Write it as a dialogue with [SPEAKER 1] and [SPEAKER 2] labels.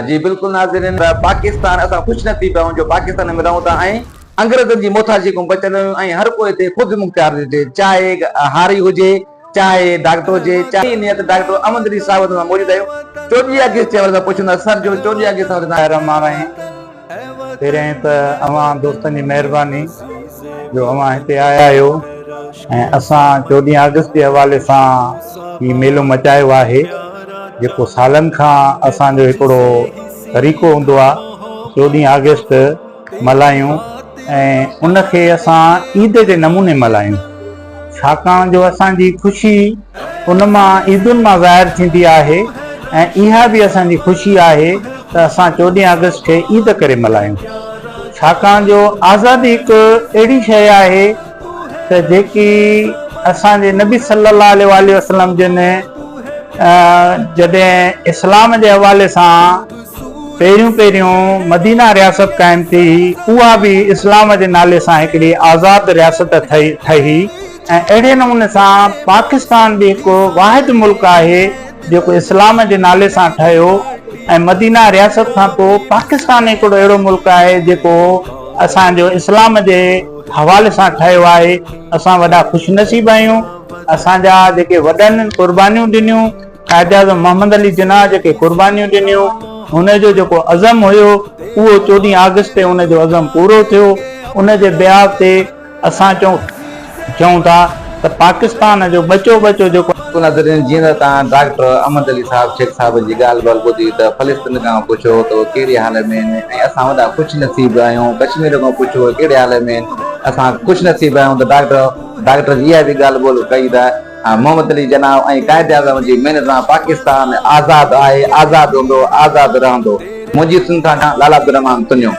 [SPEAKER 1] جي بلڪل ناظرين پاڪستان اسان خوش نصيب آهيون جو پاڪستان ۾ رهون ٿا ۽ انگريزن جي محتاجي کان بچيل آهيون ۽ هر ڪو هتي خود مختيار هجي چاهي هاري هجي چاهي ڊاڪٽر هجي چاهي نيت ڊاڪٽر احمد علي صاحب سان موجود آهيون 14 آگسٽ جي حوالي سان پڇون ٿا سر جو 14 آگسٽ حوالي سان
[SPEAKER 2] الرحمٰن الرحيم پهريائين ته اوهان دوستن جي مهرباني جو اوهان هتي آيا آهيو ۽ اسان 14 آگسٽ جي حوالي سان هي ميلو مچايو آهي جيڪو سالن کان اسان جو هڪڙو طريقو هوندو آهي 14 آگسٽ ملهايون ۽ ان کي اسان عيد جي نموني ملهايون ڇاڪاڻ جو اسان جي خوشي ان مان عيدن مان ظاهر ٿيندي آهي ۽ اها به اسان جي خوشي آهي ته اسان 14 آگسٽ کي عيد ڪري ملهايون ڇاڪاڻ جو آزادي هڪ اهڙي شيء آهي ته جيڪي اسان جي نبي صلي الله عليه واٰله وسلم جن جڏهن اسلام جي حوالي سان پهريون پهريون مدينه رياست قائم ٿي هئي، اها به اسلام جي نالي سان هڪڙي آزاد رياست ٺهي ۽ اهڙي نموني سان پاڪستان به هڪ واحد ملڪ آهي جيڪو اسلام جي نالي سان ٺهيو ۽ مدينه رياست کان پوء پاڪستان هڪڙو اهڙو ملڪ آهي جيڪو اسان جو اسلام جي حوالي سان ٺهيو آهي. اسان وڏا خوش نصيب آهيون، اسان جا جيڪي وڏن قربانيون ڏنيون، قائداعظم محمد علي جناح جيڪي قربانيون ڏنيون، هن جو جيڪو عزم هيو، اهو 14 آگسٽ تي ان جو عزم پورو ٿيو. ان جي بيهاف تي اسان چئون ٿا ته پاڪستان جو ٻچو ٻچو جيڪو.
[SPEAKER 1] ناظرين جيئن ته توهان ڊاڪٽر احمد علي صاحب شيخ صاحب جي ڳالهه ٻولهه ٻڌي ته فلسطين کان پڇو ته اهي ڪهڙي حال ۾ آهن ۽ اسان وڏا خوش نصيب آهيون ڪشمير کان پڇو اهي ڪهڙي حال ۾ آهن اسان خوش نصيب آهيون ته ڊاڪٽر ڊاڪٽر جي اها به ڳالهه ٻولهه ڪئي ته محمد علي جناح ۽ قائد اعظم جي محنت سان پاڪستان آزاد آهي، آزاد هوندو، آزاد رهندو. منهنجي سنڌ سان لالا عبدالرحمان تنيو.